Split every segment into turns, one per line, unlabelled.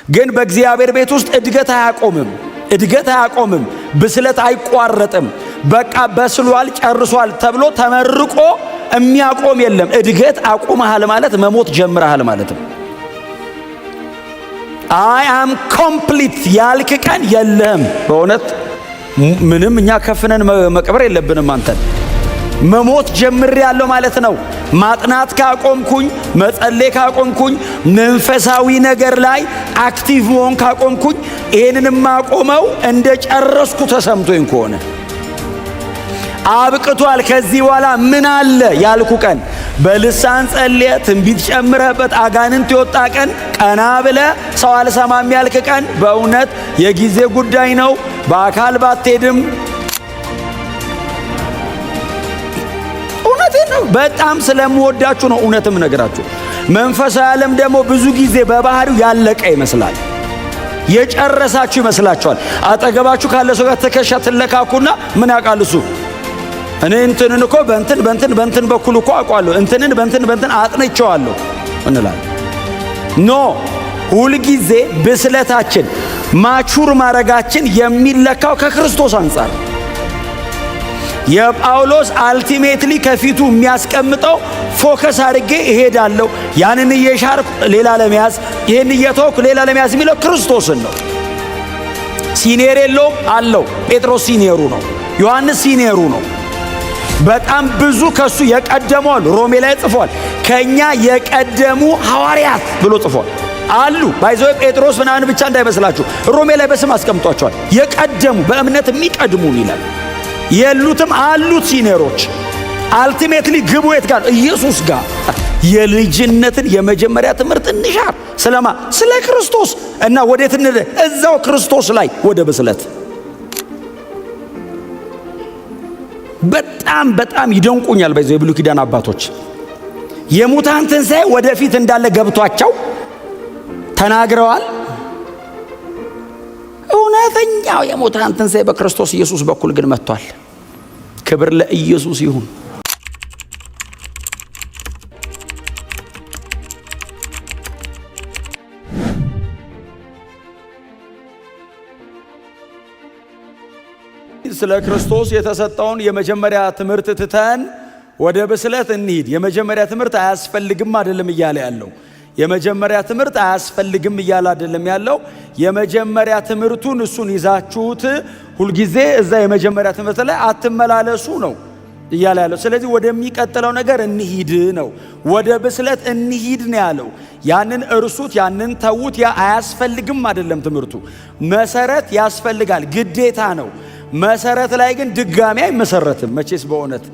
ግን በእግዚአብሔር ቤት ውስጥ እድገት አያቆምም። እድገት አያቆምም። ብስለት አይቋረጥም። በቃ በስሏል ጨርሷል ተብሎ ተመርቆ የሚያቆም የለም። እድገት አቁመሃል ማለት መሞት ጀምረሃል ማለት ነው። I am complete ያልክ ቀን የለህም። በእውነት ምንም እኛ ከፍነን መቅበር የለብንም አንተን። መሞት ጀምሬያለሁ ማለት ነው። ማጥናት ካቆምኩኝ፣ መጸለይ ካቆምኩኝ፣ መንፈሳዊ ነገር ላይ active መሆን ካቆምኩኝ፣ ይህንን የማቆመው እንደ ጨረስኩ ተሰምቶኝ ከሆነ፣ አብቅቷል፣ ከዚህ በኋላ ምን አለ ያልኩ ቀን፣ በልሳን ጸልየ ትንቢት ጨምረህበት አጋንንት የወጣ ቀን፣ ቀና ብለ ሰው አልሰማም ያልክ ቀን በእውነት የጊዜ ጉዳይ ነው። በአካል ባትሄድም እውነቴን ነው። በጣም ስለምወዳችሁ ነው እውነትም ነገራችሁ። መንፈሳዊ ዓለም ደግሞ ብዙ ጊዜ በባህሪው ያለቀ ይመስላል። የጨረሳችሁ ይመስላችኋል። አጠገባችሁ ካለ ሰው ጋር ትከሻ ትለካኩና ምን ያውቃል እሱ፣ እኔ እንትንን እኮ በእንትን በእንትን በእንትን በኩል እኮ አውቀዋለሁ፣ እንትንን በእንትን በእንትን አጥንቼዋለሁ እንላለን። No፣ ሁልጊዜ ብስለታችን mature ማድረጋችን የሚለካው ከክርስቶስ አንጻር። የጳውሎስ ultimately ከፊቱ የሚያስቀምጠው focus አድርጌ እሄዳለሁ፣ ያንን እየሻርኩ ሌላ ለመያዝ፣ ይህን እየተወኩ ሌላ ለመያዝ የሚለው ክርስቶስን ነው። Senior የለውም፣ አለው። ጴጥሮስ senior ኡ ነው። ዮሐንስ senior ኡ ነው። በጣም ብዙ ከሱ የቀደሙ አሉ። ሮሜ ላይ ጽፏል። ከኛ የቀደሙ ሐዋርያት ብሎ ጽፏል አሉ። By the way ጴጥሮስ ምናምን ብቻ እንዳይመስላችሁ፣ ሮሜ ላይ በስም አስቀምጧቸዋል። የቀደሙ፣ በእምነት የሚቀድሙን ይላል። የሉትም፣ አሉት senior ኦች። Ultimately ግቡ የት ጋር? ኢየሱስ ጋር። የልጅነትን የመጀመሪያ ትምህርት እንሻር። ስለማ? ስለ ክርስቶስ። እና ወዴት? እዛው ክርስቶስ ላይ ወደ ብስለት። በጣም በጣም ይደንቁኛል። በዚህ የብሉይ ኪዳን አባቶች የሙታን ትንሣኤ ወደፊት እንዳለ ገብቷቸው ተናግረዋል። እውነተኛው የሙታን ትንሣኤ በክርስቶስ ኢየሱስ በኩል ግን መጥቷል። ክብር ለኢየሱስ ይሁን። ስለ ክርስቶስ የተሰጠውን የመጀመሪያ ትምህርት ትተን ወደ ብስለት እንሂድ። የመጀመሪያ ትምህርት አያስፈልግም አይደለም እያለ ያለው። የመጀመሪያ ትምህርት አያስፈልግም እያለ አይደለም ያለው። የመጀመሪያ ትምህርቱን እሱን ይዛችሁት ሁልጊዜ እዛ የመጀመሪያ ትምህርት ላይ አትመላለሱ ነው እያለ ያለው። ስለዚህ ወደሚቀጥለው ነገር እንሂድ ነው። ወደ ብስለት እንሂድ ነው ያለው። ያንን እርሱት፣ ያንን ተዉት፣ ያ አያስፈልግም አይደለም ትምህርቱ። መሰረት ያስፈልጋል፣ ግዴታ ነው። መሰረት ላይ ግን ድጋሚ አይመሰረትም። መቼስ በእውነት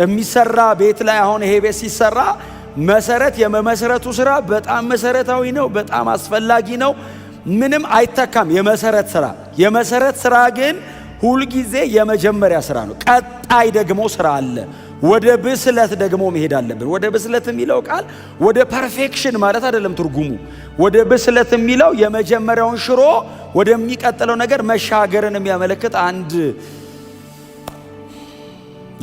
የሚሰራ ቤት ላይ፣ አሁን ይሄ ቤት ሲሰራ መሰረት የመመሰረቱ ስራ በጣም መሰረታዊ ነው፣ በጣም አስፈላጊ ነው። ምንም አይተካም። የመሰረት ስራ ግን ሁልጊዜ የመጀመሪያ ስራ ነው። ቀጣይ ደግሞ ስራ አለ። ወደ ብስለት ደግሞ መሄድ አለብን። ወደ ብስለት የሚለው ቃል ወደ perfection ማለት አይደለም ትርጉሙ። ወደ ብስለት የሚለው የመጀመሪያውን ሽሮ ወደሚቀጥለው ነገር መሻገርን የሚያመለክት አንድ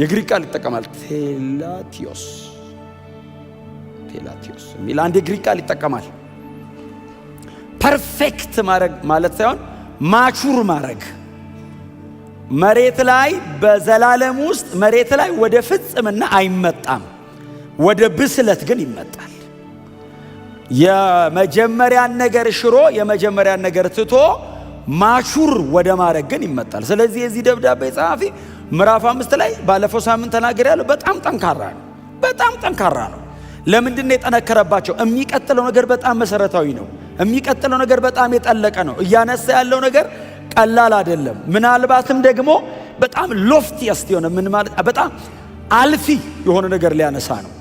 የግሪክ ቃል ይጠቀማል። ቴላቲዮስ፣ ቴላቲዮስ የሚል አንድ የግሪክ ቃል ይጠቀማል። Perfect ማድረግ ማለት ሳይሆን mature ማድረግ፣ መሬት ላይ በዘላለም ውስጥ መሬት ላይ ወደ ፍጽምና አይመጣም፣ ወደ ብስለት ግን ይመጣል። የመጀመሪያን ነገር ሽሮ የመጀመሪያን ነገር ትቶ mature ወደ ማድረግ ግን ይመጣል። ስለዚህ የዚህ ደብዳቤ ጸሐፊ ምዕራፍ 5 ላይ ባለፈው ሳምንት ተናግሬያለሁ። በጣም ጠንካራ ነው። በጣም ጠንካራ ነው። ለምንድን ነው የጠነከረባቸው? የሚቀጥለው ነገር በጣም መሰረታዊ ነው። የሚቀጥለው ነገር በጣም የጠለቀ ነው። እያነሳ ያለው ነገር ቀላል አይደለም። ምናልባትም ደግሞ በጣም loftiest የሆነ፣ ምን ማለት፣ በጣም አልፊ የሆነ ነገር ሊያነሳ ነው።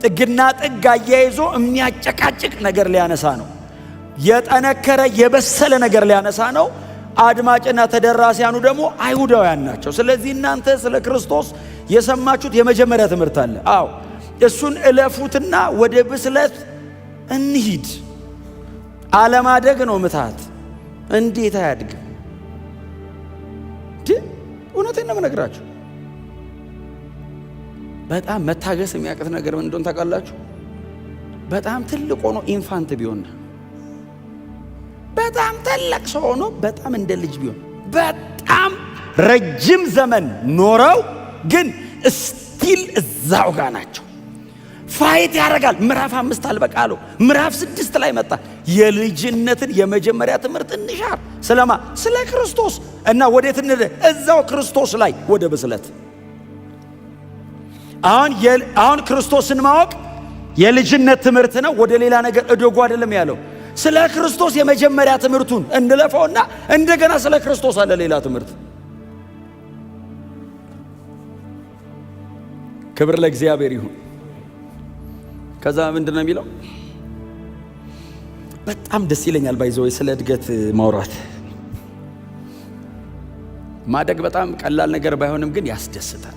ጥግና ጥግ አያይዞ የሚያጨቃጭቅ ነገር ሊያነሳ ነው። የጠነከረ የበሰለ ነገር ሊያነሳ ነው። አድማጭና ተደራሲያኑ ደግሞ አይሁዳውያን ናቸው። ስለዚህ እናንተ ስለ ክርስቶስ የሰማችሁት የመጀመሪያ ትምህርት አለ። አዎ፣ እሱን እለፉትና ወደ ብስለት እንሂድ። አለማደግ ነው ምትሃት። እንዴት አያድግም? እውነቴን ነው የምነግራችሁ። በጣም መታገስ የሚያቅት ነገር ምን እንደሆነ ታውቃላችሁ? በጣም ትልቅ ሆኖ infant ቢሆን። በጣም ትልቅ ሰው ሆኖ በጣም እንደ ልጅ ቢሆን፣ በጣም ረጅም ዘመን ኖረው ግን still እዛው ጋር ናቸው። Fight ያደርጋል። ምዕራፍ 5 አልበቃ አለው። ምዕራፍ 6 ላይ መጣ። የልጅነትን የመጀመሪያ ትምህርት እንሻር። ስለማ? ስለ ክርስቶስ። እና ወዴት እንደ እዛው ክርስቶስ ላይ ወደ ብስለት። አሁን ክርስቶስን ማወቅ የልጅነት ትምህርት ነው። ወደ ሌላ ነገር እደጉ አይደለም ያለው። ስለ ክርስቶስ የመጀመሪያ ትምህርቱን እንለፈውና እንደገና ስለ ክርስቶስ አለ ሌላ ትምህርት። ክብር ለእግዚአብሔር ይሁን። ከዛ ምንድነው የሚለው? በጣም ደስ ይለኛል by the way ስለ እድገት ማውራት። ማደግ በጣም ቀላል ነገር ባይሆንም ግን ያስደስታል።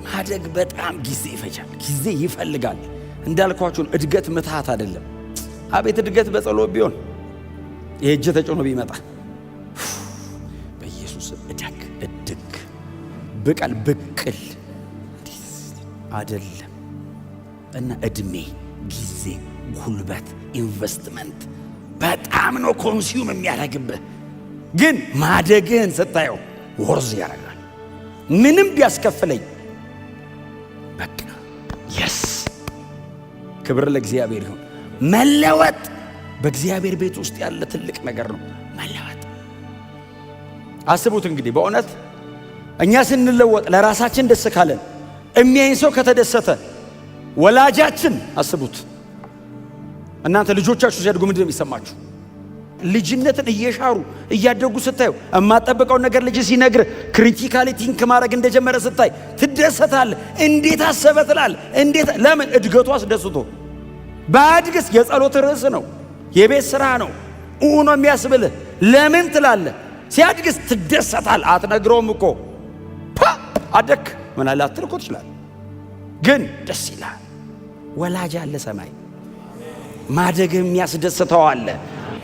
ማደግ በጣም ጊዜ ይፈጃል፣ ጊዜ ይፈልጋል። እንዳልኳችሁ እድገት ምትሃት አይደለም። አቤት እድገት በጸሎት ቢሆን፣ የእጅ ተጭኖ ቢመጣ፣ በኢየሱስ እደግ እድግ ብቀል ብቅል አይደለም። እና እድሜ፣ ጊዜ፣ ጉልበት፣ ኢንቨስትመንት በጣም ነው consume የሚያደርግብህ። ግን ማደግህን ስታየው worth ያደርጋል። ምንም ቢያስከፍለኝ በቃ yes። ክብር ለእግዚአብሔር ይሁን። መለወጥ በእግዚአብሔር ቤት ውስጥ ያለ ትልቅ ነገር ነው። መለወጥ አስቡት እንግዲህ፣ በእውነት እኛ ስንለወጥ ለራሳችን ደስ ካለን፣ የሚያይን ሰው ከተደሰተ፣ ወላጃችን አስቡት። እናንተ ልጆቻችሁ ሲያድጉ ምንድን ነው የሚሰማችሁ? ልጅነትን እየሻሩ እያደጉ ስታዩ፣ የማትጠብቀውን ነገር ልጅ ሲነግር፣ critically think ማድረግ እንደጀመረ ስታይ ትደሰታለህ። እንዴት አሰበ ትላለህ። እንዴት፣ ለምን? እድገቱ አስደስቶ። ባያድግስ የጸሎት ርዕስ ነው፣ የቤት ስራ ነው ኡኖ የሚያስብልህ። ለምን ትላለህ። ሲያድግስ ትደሰታል። አትነግረውም እኮ። ፓ አደክ ምን አለ አትል እኮ ትችላለህ፣ ግን ደስ ይላል። ወላጅ አለ ሰማይ፣ ማደግ የሚያስደስተው አለ።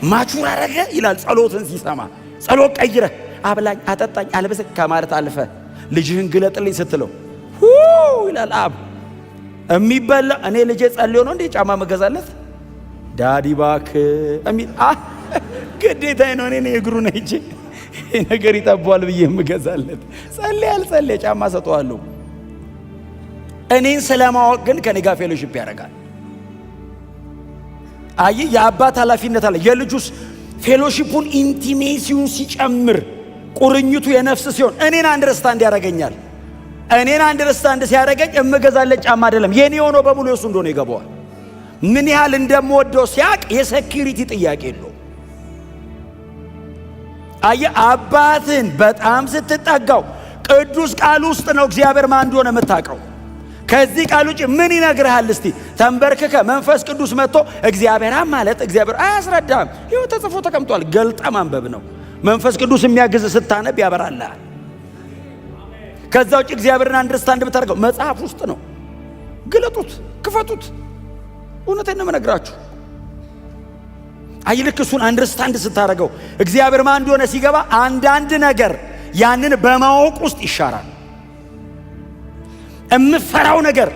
Mature አረገ ይላል ጸሎትን ሲሰማ። ጸሎት ቀይረህ አብላኝ፣ አጠጣኝ፣ አልበሰኝ ከማለት አልፈ ልጅህን ግለጥልኝ ስትለው ሁ ይላል አብ። የሚበላ እኔ ልጄ ጸልዮ ነው እንዴ ጫማ መገዛለት? Daddy ባክ የሚል ግዴታዬ ነው። እኔ እግሩን አይቼ ይሄ ነገር ይጠቧል ብዬ የምገዛለት፣ ጸልይ አልጸልይ ጫማ ሰጠዋለሁ። እኔን ስለማወቅ ግን ከኔ ጋር fellowship ያደርጋል። አይ የአባት ኃላፊነት አለ። የልጁስ fellowship ኡን intimacy ውን ሲጨምር፣ ቁርኝቱ የነፍስ ሲሆን እኔን understand ያደርገኛል። እኔን understand ሲያደርገኝ የምገዛለት ጫማ አይደለም፣ የኔ ሆኖ በሙሉ የሱ እንደሆነ ይገባዋል። ምን ያህል እንደምወደው ሲያቅ የ security ጥያቄ የለውም። አየ አባትን በጣም ስትጠጋው ቅዱስ ቃል ውስጥ ነው እግዚአብሔር ማን እንደሆነ የምታውቀው። ከዚህ ቃል ውጭ ምን ይነግርሃል? እስቲ ተንበርክከ መንፈስ ቅዱስ መጥቶ እግዚአብሔር ማለት እግዚአብሔር አያስረዳም። ይኸው ተጽፎ ተቀምጧል። ገልጠ ማንበብ ነው። መንፈስ ቅዱስ የሚያግዝ ስታነብ ያበራልሃል። ከዛ ውጭ እግዚአብሔርን understand የምታደርገው መጽሐፍ ውስጥ ነው። ግለጡት፣ ክፈቱት። እውነቴን ነው የምነግራችሁ። አይ ልክ እሱን understand ስታደርገው፣ እግዚአብሔር ማን እንደሆነ ሲገባ አንዳንድ ነገር ያንን በማወቅ ውስጥ ይሻራል። እምፈራው ነገር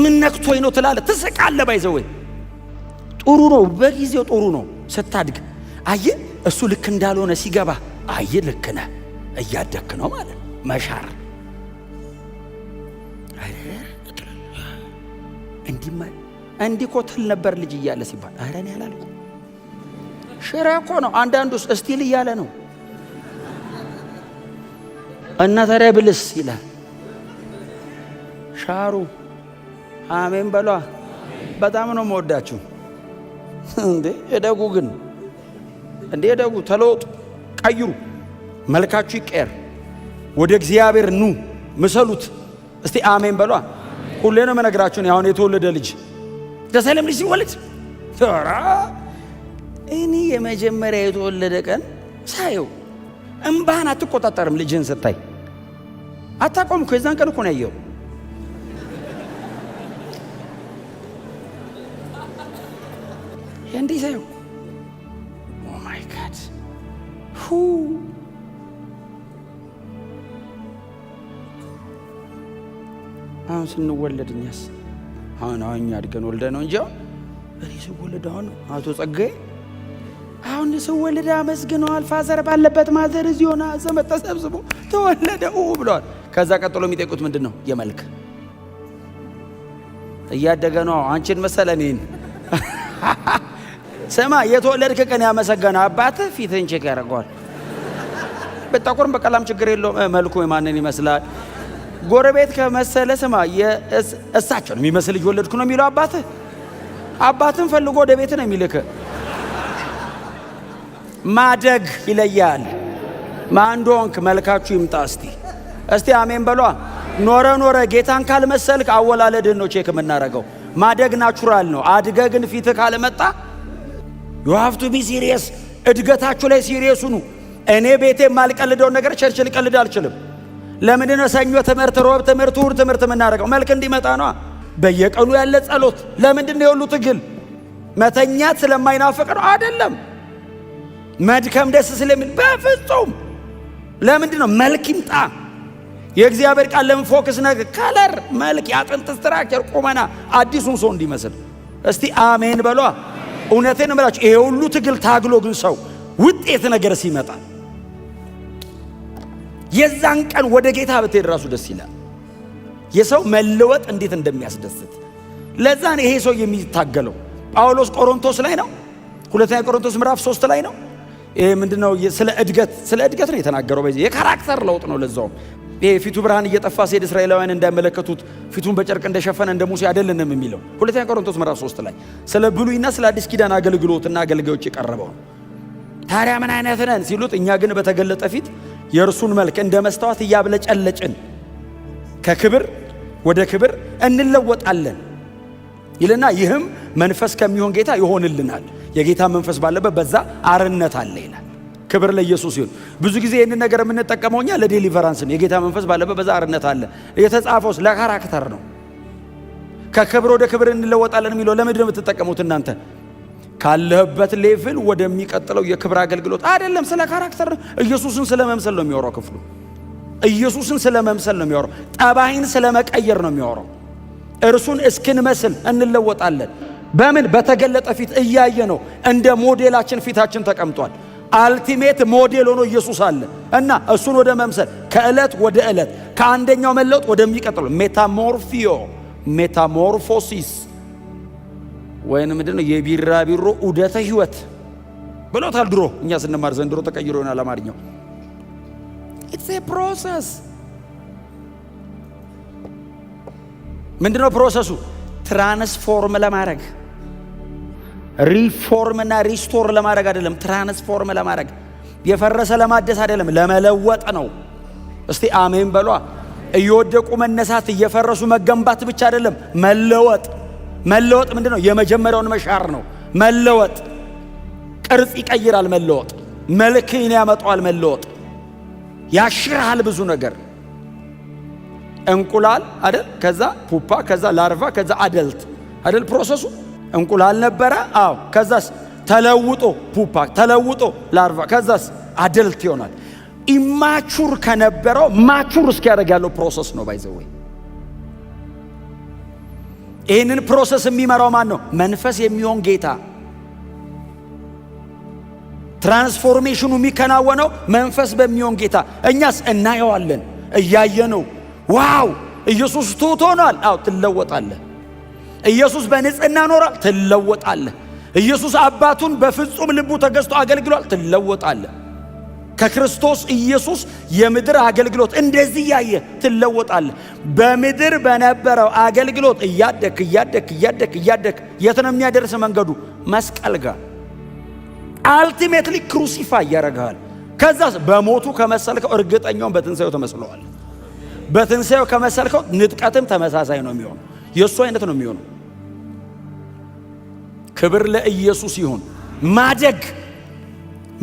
ምን ነክቶኝ ነው ትላለህ፣ ትስቃለህ። By the way ጥሩ ነው፣ በጊዜው ጥሩ ነው። ስታድግ አየ እሱ ልክ እንዳልሆነ ሲገባ አየ ልክ ነህ፣ እያደግክ ነው ማለት መሻር። እንዲህ እንዲህ እኮ ትል ነበር ልጅ እያለ ሲባል ኧረ እኔ አላልኩም። ሽረ እኮ ነው። አንዳንዱስ still እያለ ነው። እና ታዲያ ብልስ ይላል። ሻሩ፣ አሜን በሏ። በጣም ነው የምወዳችሁ። እንዴ እደጉ ግን፣ እንዴ እደጉ፣ ተለወጡ፣ ቀይሩ፣ መልካችሁ ይቀየር። ወደ እግዚአብሔር ኑ፣ ምሰሉት። እስቲ አሜን በሏ። ሁሌ ነው የምነግራችሁ። አሁን የተወለደ ልጅ ደስ አይልም? ልጅ ሲወለድ እኔ የመጀመሪያ የተወለደ ቀን ሳየው እምባህን አትቆጣጠርም። ልጅህን ስታይ አታቆም እኮ። የዛን ቀን እኮ ነው ያየው። እንዲህ ሳየው oh my God ሁ አሁን ስንወለድ እኛስ አሁን እኛ አድገን ወልደ ነው እንጂ አሁን እኔ ስወለድ አሁን አቶ ጸጋዬ ስወለድ አመስግነዋል። Father ባለበት mother እዚህ ሆና ዘመድ ተሰብስቦ ተወለደ ብለዋል። ከዛ ቀጥሎ የሚጠይቁት ምንድን ነው? የመልክ እያደገ ነው። አንቺን መሰለ እኔን። ስማ፣ የተወለድክ ቀን ያመሰገነ አባትህ ፊትህን check ያደርገዋል። በጠቁርም በቀላም ችግር የለውም። መልኩ የማንን ይመስላል? ጎረቤት ከመሰለ ስማ፣ እሳቸውን የሚመስል ልጅ ወለድኩ ነው የሚለው አባትህ። አባትን ፈልጎ ወደ ቤት ነው የሚልክ። ማደግ ይለያል። ማን እንደሆንክ መልካችሁ ይምጣ። እስቲ እስቲ አሜን በሏ። ኖረ ኖረ ጌታን ካልመሰልክ አወላለድህን ነው check የምናደርገው። ማደግ natural ነው። አድገ ግን ፊትህ ካልመጣ you have to be serious። እድገታችሁ ላይ serious ሁኑ። እኔ ቤቴ የማልቀልደውን ነገር church ልቀልድ አልችልም። ለምንድን ነው ሰኞ ትምህርት፣ ሮብ ትምህርት፣ እሑድ ትምህርት የምናደርገው? መልክ እንዲመጣ ነዋ። በየቀኑ ያለ ጸሎት ለምንድን ነው የሁሉ ትግል? መተኛት ስለማይናፍቅ ነው? አይደለም። መድከም ደስ ስለሚል በፍጹም። ለምንድን ነው? መልክ ይምጣ። የእግዚአብሔር ቃል ለምን focus ነገር color፣ መልክ፣ የአጥንት structure፣ ቁመና አዲሱን ሰው እንዲመስል። እስቲ አሜን በሏ። እውነቴን እምላችሁ ይሄ ሁሉ ትግል ታግሎ ግን ሰው ውጤት ነገር ሲመጣ የዛን ቀን ወደ ጌታ ብትሄድ ራሱ ደስ ይላል። የሰው መለወጥ እንዴት እንደሚያስደስት። ለዛ ነው ይሄ ሰው የሚታገለው። ጳውሎስ ቆሮንቶስ ላይ ነው፣ ሁለተኛ ቆሮንቶስ ምዕራፍ 3 ላይ ነው። ይሄ ምንድነው? ስለ እድገት ነው የተናገረው። በዚህ የ character ለውጥ ነው። ለዛውም ይሄ ፊቱ ብርሃን እየጠፋ ሲሄድ እስራኤላውያን እንዳይመለከቱት ፊቱን በጨርቅ እንደሸፈነ እንደ ሙሴ አይደለንም የሚለው ሁለተኛ ቆሮንቶስ ምዕራፍ 3 ላይ ስለ ብሉይና ስለ አዲስ ኪዳን አገልግሎትና አገልጋዮች የቀረበው ነው። ታዲያ ምን አይነት ነን ሲሉት፣ እኛ ግን በተገለጠ ፊት የእርሱን መልክ እንደ መስታወት እያብለጨለጭን ከክብር ወደ ክብር እንለወጣለን ይልና ይህም መንፈስ ከሚሆን ጌታ ይሆንልናል። የጌታ መንፈስ ባለበት በዛ አርነት አለ ይላል። ክብር ለኢየሱስ ይሁን። ብዙ ጊዜ ይህንን ነገር የምንጠቀመው እኛ ለ deliverance ነው። የጌታ መንፈስ ባለበት በዛ አርነት አለ። የተጻፈው ለ character ነው። ከክብር ወደ ክብር እንለወጣለን የሚለው ለምንድን ነው የምትጠቀሙት እናንተ? ካለህበት level ወደሚቀጥለው የክብር አገልግሎት አይደለም፣ ስለ character ነው። ኢየሱስን ስለ መምሰል ነው የሚያወራው ክፍሉ። ኢየሱስን ስለ መምሰል ነው የሚያወራው። ጠባይን ስለ መቀየር ነው የሚያወራው። እርሱን እስክንመስል እንለወጣለን። በምን? በተገለጠ ፊት እያየ ነው። እንደ ሞዴላችን ፊታችን ተቀምጧል። Ultimate model ሆኖ ኢየሱስ አለ እና እሱን ወደ መምሰል ከዕለት ወደ ዕለት ከአንደኛው መለወጥ ወደሚቀጥለው ሜታሞርፊዮ metamorphosis ወይም ምንድን ነው የቢራቢሮ ዑደተ ሕይወት ብሎታል። ድሮ እኛ ስንማር፣ ዘንድሮ ተቀይሮ ይሆናል አማርኛው። It's a process። ምንድነው process ኡ? Transform ለማድረግ፣ ሪፎርም እና restore ለማድረግ አይደለም፣ transform ለማድረግ፣ የፈረሰ ለማደስ አይደለም፣ ለመለወጥ ነው። እስቲ አሜን በሏ። እየወደቁ መነሳት፣ እየፈረሱ መገንባት ብቻ አይደለም፣ መለወጥ። መለወጥ ምንድን ነው? የመጀመሪያውን መሻር ነው። መለወጥ ቅርጽ ይቀይራል። መለወጥ መልክን ያመጣዋል። መለወጥ ያሽርሃል ብዙ ነገር። እንቁላል አይደል? ከዛ pupa፣ ከዛ larva፣ ከዛ adult አይደል? Process ኡ እንቁላል ነበረ። አዎ። ከዛስ ተለውጦ pupa፣ ተለውጦ larva፣ ከዛስ adult ይሆናል። Immature ከነበረው mature እስኪያደርግ ያለው process ነው። By the way፣ ይህንን process የሚመራው ማን ነው? መንፈስ የሚሆን ጌታ። Transformation ኑ የሚከናወነው መንፈስ በሚሆን ጌታ። እኛስ እናየዋለን፣ እያየነው wow ኢየሱስ ትሁት ሆኗል። አዎ ትለወጣለህ። ኢየሱስ በንጽህና ኖሯል። ትለወጣለህ። ኢየሱስ አባቱን በፍጹም ልቡ ተገዝቶ አገልግሏል። ትለወጣለህ። ከክርስቶስ ኢየሱስ የምድር አገልግሎት እንደዚህ እያየ ትለወጣለህ። በምድር በነበረው አገልግሎት እያደክ እያደክ እያደክ እያደክ የት ነው የሚያደርስ መንገዱ? መስቀል ጋር ultimately crucify ያደርግሃል። ከዛስ በሞቱ ከመሰልከው እርግጠኛውን በትንሣኤው ተመስለዋል። በትንሣኤው ከመሰልከው ንጥቀትም ተመሳሳይ ነው የሚሆነው። የእሱ አይነት ነው የሚሆነው። ክብር ለኢየሱስ ይሁን። ማደግ፣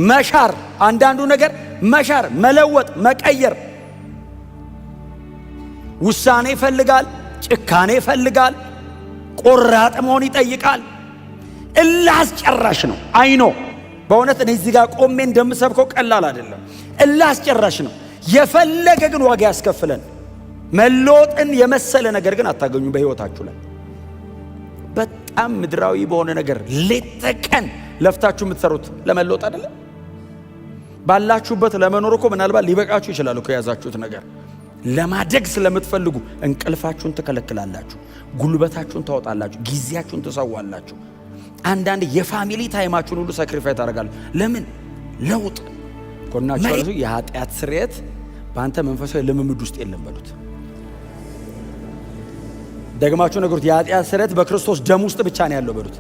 መሻር፣ አንዳንዱ ነገር መሻር፣ መለወጥ፣ መቀየር ውሳኔ ይፈልጋል፣ ጭካኔ ይፈልጋል፣ ቆራጥ መሆን ይጠይቃል። እልህ አስጨራሽ ነው። I know፣ በእውነት እኔ እዚህ ጋር ቆሜ እንደምሰብከው ቀላል አይደለም። እልህ አስጨራሽ ነው። የፈለገ ግን ዋጋ ያስከፍለን። መለወጥን የመሰለ ነገር ግን አታገኙም በሕይወታችሁ ላይ። በጣም ምድራዊ በሆነ ነገር ሌት ተቀን ለፍታችሁ የምትሰሩት ለመለወጥ አይደለም? ባላችሁበት ለመኖር እኮ ምናልባት ሊበቃችሁ ይችላል እኮ የያዛችሁት ነገር። ለማደግ ስለምትፈልጉ እንቅልፋችሁን ትከለክላላችሁ፣ ጉልበታችሁን ታወጣላችሁ፣ ጊዜያችሁን ትሰዋላችሁ። አንዳንድ የ family time ኣችሁን ሁሉ sacrifice ታደርጋላችሁ። ለምን? ለውጥ። ጎናችሁ የኃጢአት ስርየት በአንተ መንፈሳዊ ልምምድ ውስጥ የለም በሉት። ደግማችሁ ነገሩት። የኃጢአት ስርየት በክርስቶስ ደም ውስጥ ብቻ ነው ያለው በሉት።